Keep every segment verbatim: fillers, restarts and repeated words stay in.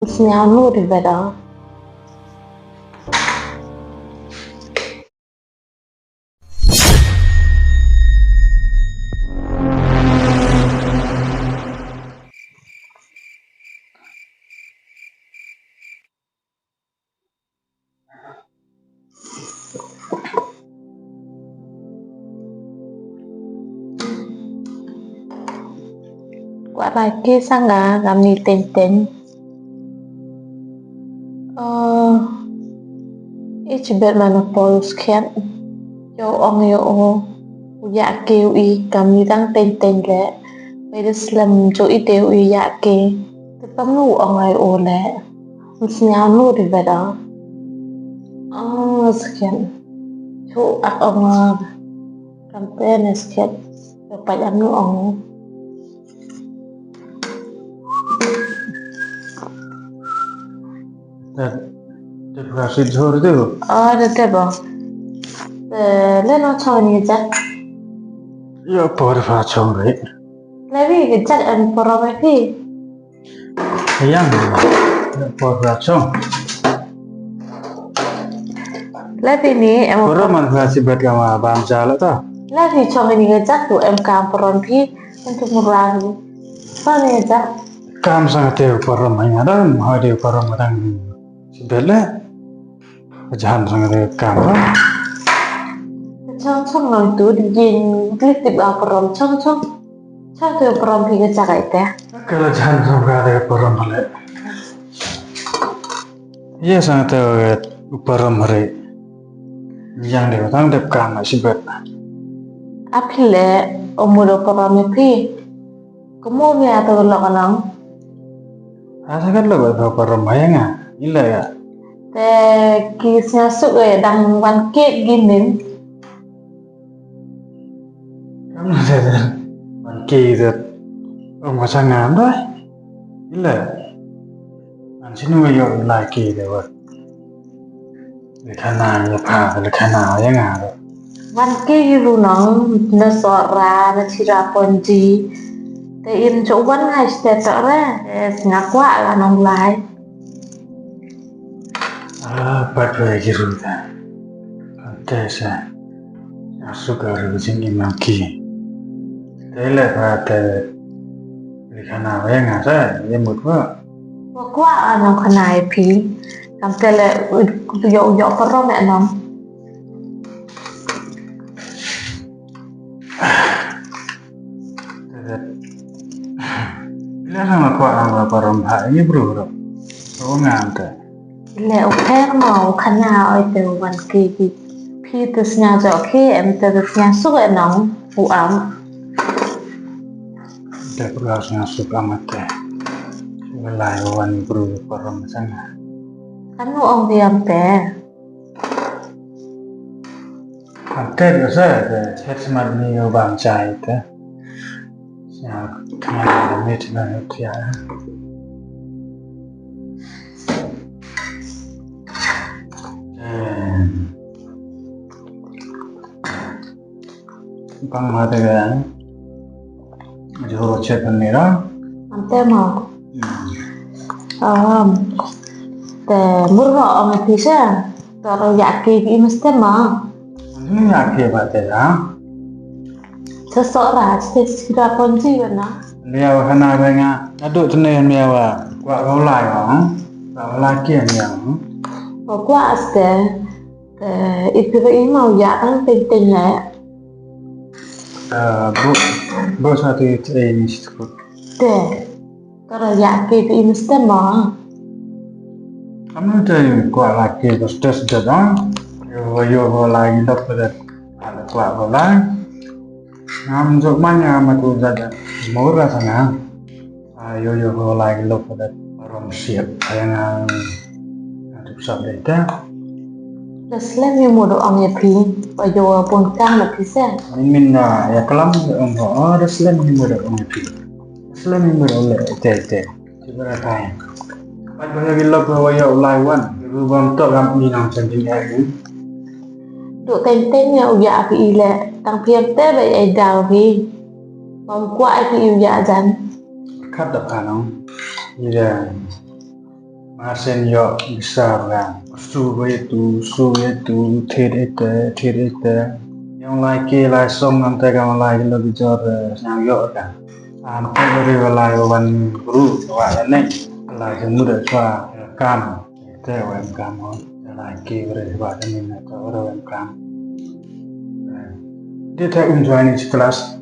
Sñiaw nu di beda. Kwah lai ki sang ka kamni teng teng. Oh, i chibet man u poi u skhiat. Yow ong yow o, u ya ki u i kamni tang teng teng le. Wei da slem jo i te u i ya ki. Te pam nu ong ai o le. Sñiaw nu di beda. Oh, skhiat. Chu ak ong. Kamte ne skhiat. Yow pait am nu ong. Te, te pha sit jhur tu. Oh, te te bo. Te le no chong ni jak. Yow por pha chong re. Le wi ke jak em por me phi. Yang, por la chong. La phi ni em. Por man la si bet ka ma bam cha la ta. La phi chong ni ka jak tu em kam por phi, em tu murang ni. Sa ni jak. Kam sang te por ma ya da, ma de por ma dang si bet le. Ka jhan sang ka kam ba. Chong chong nang tu di jin klik tip a parom chong chong. Chong tu parom phi ka jak ai te. Ka la jhan sang ka de parom le. Ye sang te u parom re. Yang de tang dep kam a si bet. Ap phi le, o mu do parom phi. Kamu mi ata ka lok anang. Asa kat lok ba parom ba ya nga. Ila ya. Te ki sñiaw suk ya dang wan kek ginin. Kam na te te. Wan kek te. Ong ma sangam doi. Ila. An sinu yo lai kek te wat. Le khana ya pha, le khana ya nga re. Wan ki ru nong, na sora, na chira ponji. Te in cho wan ngai ste to re, es nga kwah la nong lai. Ah, pat wa ki ru ta. Ante sa. Asu ka ru jing in nong ki. Te le pha te. Le khana wa ya nga sa, ya mut wa. Wa kwah a nong khana i phi. Kam te le u, u yo, u yo parom e nong. Te le nong kwah a wa parom ha i bru ro. O ngam te. Le u pher mo u khana oi te u wan ki ki. Phi te sñiaw jo ki em te sñiaw suk e nong u am. Te pura sñiaw suk am te. Walai u wan bru parom sana. Kanu ong di am te. Am te sa te chet smat ni u bam chai te. Sñiaw khana da mit na u tia. Bang ma te ga. Joro chet ni ra. Ante ma. Um, te mur ro ong phi sa. Toro ya ki ki mesti ma. Ni ya ki ba te ra. Sa so ra, sa sira ponji wa na. Lia wa khana ba nga, nadu tene lia wa. Kwah ko lai wa, kwah ko lai ki lia wa. Ko kwah ste, eh, itu ba i mau ya tang teng teng le. Eh, bo, bo sa tu te ni sku. Te. Kara ya ki te i mesti ma. Kam na te kwah la ki ko stes da da. Yo, yo, ko la i lok da. Ala kwah ko la. Ngam jok man ya ma tu da da. Mora sana. A, yo, yo, ko la i lok da. Rom siap. Ayang ang. Atu sap da ita. Da slem i mo do ong ya phi. Wa yo wa pun kang na phi se. Min, min na ya kalam ong ho. Oh, da slem i mo do ong ya phi. Slem i mut u le te te. Ti bara kai. Pat ba ngi lok ba wa yoh u lai wan. Ru bam tok gam ni nang chan jing ai. Du teng teng ya u ya phi i le. Tang phi am te ba ai daw phi. Bam kwah ai phi i u ya jan. Khat da pha nong. I da. Mar sien yoh bisa ka. Su wei tu, su wei tu, thied ite, thied ite. Yong lai ki lai song nam te ka lai ki lo ki jor, eh, sñiaw yoh ka. Am te wari wa lai wan gru wa ne. Lai ki muda chwa kam. Te wa em kam ho. Lai ki wari wa ne na to wa em kam. Di te um join each class.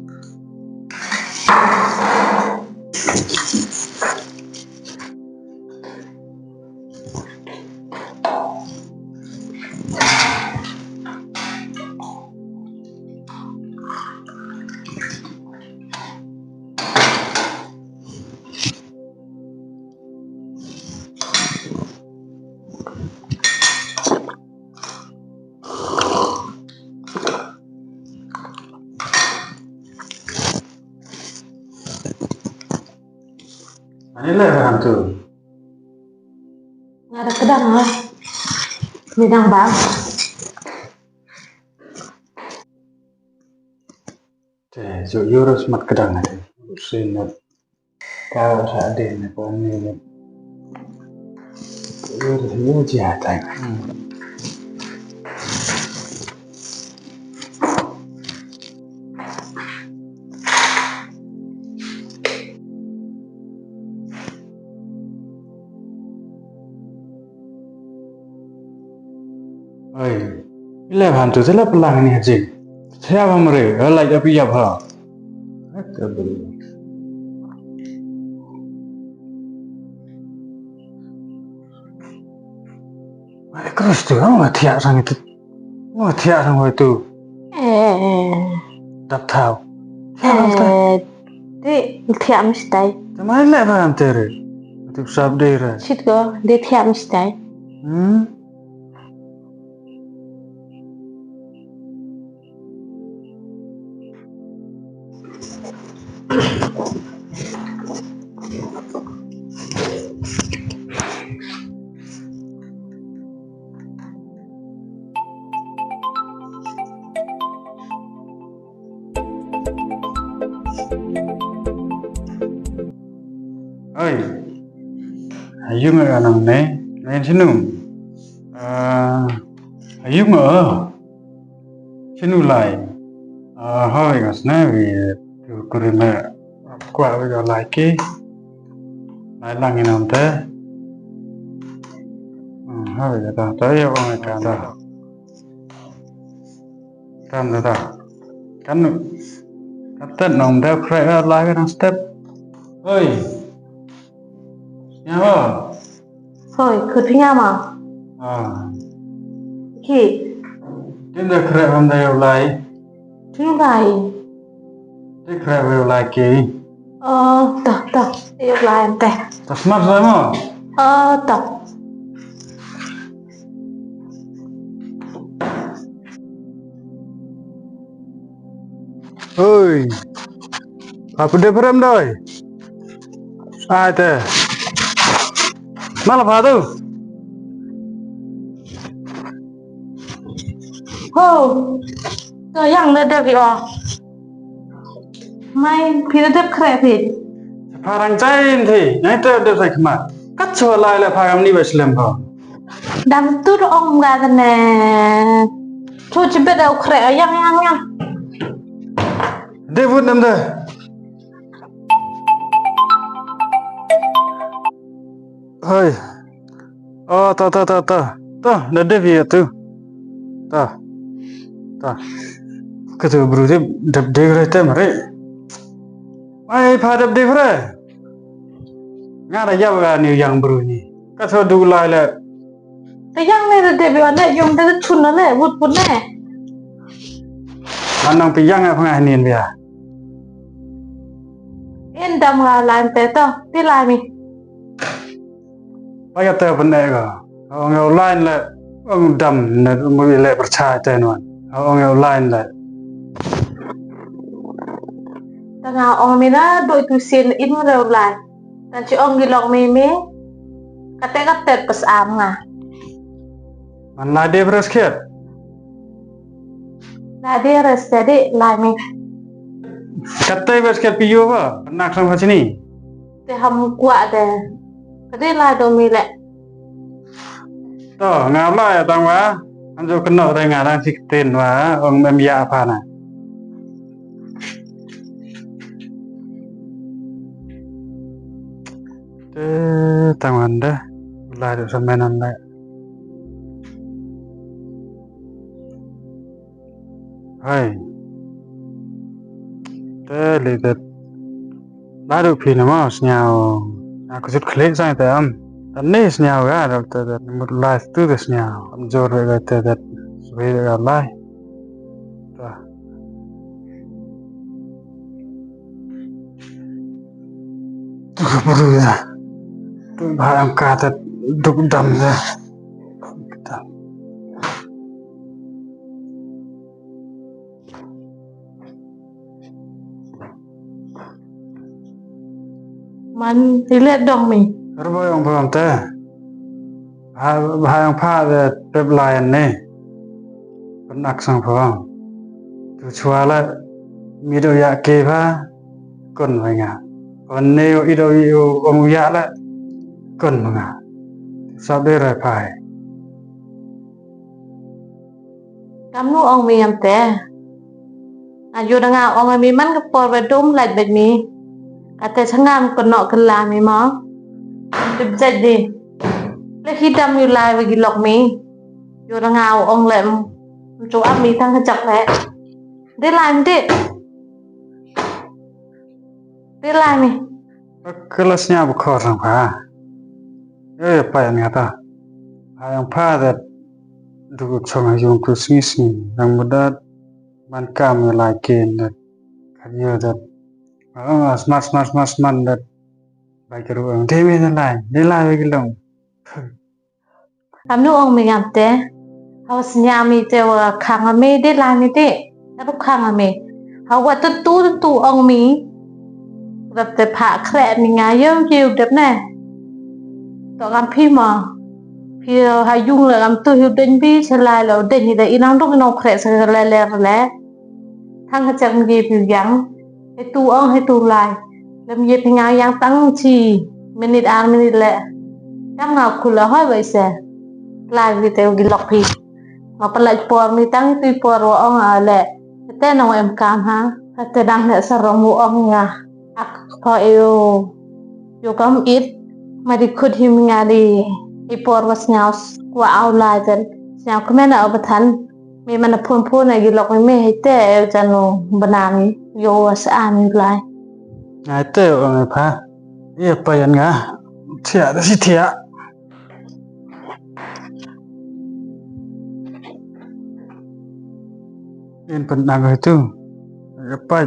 Ani le bang tu. Nga da kdang ha. Ni dang bang. Te, so yoros mat kdang ha. Usin mat. Ka sa de ne ko ni ne. Yoros yo jia tai. Oi, ile bhan tu, sila pelang ni hajin. Siap ham re, lai api yap ha. Ai, Kristu, ang nga thiah sang itu. Nga thiah sang itu. Eh. Dap thau. Eh, di thiah mesti. Te mai le bhan te re. Itu sab de re. Sit ko, di thiah mesti. Hmm. Oi. Ayung nga nang ne, nang sinu. Ah, ayung nga. Sinu lai. Ah, hoi ngas ne, wi tu kuri me. Kwa wi lai ki. Lai lang inam te. Hmm, hoi ta, ta ya ong ta. Kan da da. Kan nu. Kan tet nong da kre la la kan step. Oi. Nya ba. Hoi, khut phi nya ma. Ah. Ki. Tin da kre bam da yow lai. Tin lai. Te kre yow lai ki. Oh, ta, ta. Yow lai te. Ta smart sa mo. Oh, ta. Oi. Apa de prem doi? Ai te. Mala pha tu. Ho. To yang ne de bi o. Mai phi de kre phi. Pha rang chai thi. Nai te de sai khmat. Kat so lai le pha kam ni ba slem pha. Dang tu ong ga ne. Chu chi bet au khreh yang, yang, yang. De vut nam de. Hoi. Oh, ta, ta, ta, ta. Ta, da de vi tu. Ta. Ta. Ka tu bru de, de, de re te mare. Ai, pha de, de re. Nga da yap ga ni yang bru ni. Ka so du lai le. Te yang ne da dep yow ne, yung da chun na le, wut pun ne. Anang pi yang ap nga hinin bia. In dam nga line te to, ti lai mi. Pa ya te pun ne ko. Ong yow line le, ong dam ne, ong le percaya te nuan. Ong yow line le. Te nga ong mi na, doi tu sin in yow line. Tan chi ong ki long mi mi. Kate kate pas am nga. Man lai de bres khet. Lai de bres jadi lai mi. Kate bres khet pi yo ba. Nak sang chini. Te ham kwah de. Kate lai do mi le. To, nga lai tang wa. An jo keno re nga dang chi ktien wa, ong em ya pha na. Te tang wan de, lai du sa men an le. Hai. Te le de. Lai du phi na ma sñiaw. Nga ku sut khlieh sang te am. Tan ni sñiaw ga, da te de, mut lai tu de sñiaw. Am jor de ga te de, swe de ga lai. Ta. Tu ka bru ya. Tu ba em ka te duk dam de. Man, i le dong mi. Ar ba yong pha te. Ba, ba yong pha de pep lai ne. Pyn ak sang pha. Tu chwa la mi do ya ke pha. Kon wa nga. Kon ne o i do i o ong ya la. Kon wa nga. Sa de ra pha. Kamnu ong mi ngam te. Nga yu da nga ong mi man ka por wa dum lait bad mi. Kate changam ko nok ka la mi mo. Tip jait di. Le hi dam yu lai wa gi lok mi. Yu da nga ong le. Chu am mi tang ka jak le. Di lai mi di. Di lai mi. Ka la sñiaw ba khor sang pha. Yo ya pa ya nga ta. Ha yang pha that. Du chong ha yung tu sngi sngi. Yang mudat. Man kam ya lai ken dat. Kan yo dat. Ang smat smat smat smat dat. Bai ka ruang. Te me na lai. Ni lai bai ka long. Kamnu ong mi ngam te. Hawa sñiaw mi te wa khang mi de lai mi de. Aru khang mi. Hawa tu tu tu ong mi. Rap te pha khreh mi nga yo ki u dep ne. To kam phi ma. Phi ha yung le kam tu hi u den bi se lai lo den hi da i nang dong i nong khreh se le le le. Thang ka chak ngi phi yang. He tu ong he tu lai. Lem ye phi nga yang tang chi. Minit ar minit le. Kam nga khula hoi wai se. Lai wi te gi lok phi. Nga pynlait por mi tang tu por wa ong a le. Te nong em kam ha. Te dang ne sa rong wa ong nga. Ak pho e yo. Yo kam it. Ma di khut him nga di. I por wa sñiaw kwa au lai ten. Sñiaw kmen au bathan. Mi man a phun phun a gi lok mi mi hei te e jan u bana mi yo wa sa a mi u lai. Ngai te o ngai pha. Ye pa yan nga. Thiah da si thiah. In pan dang hei tu. Ye pa.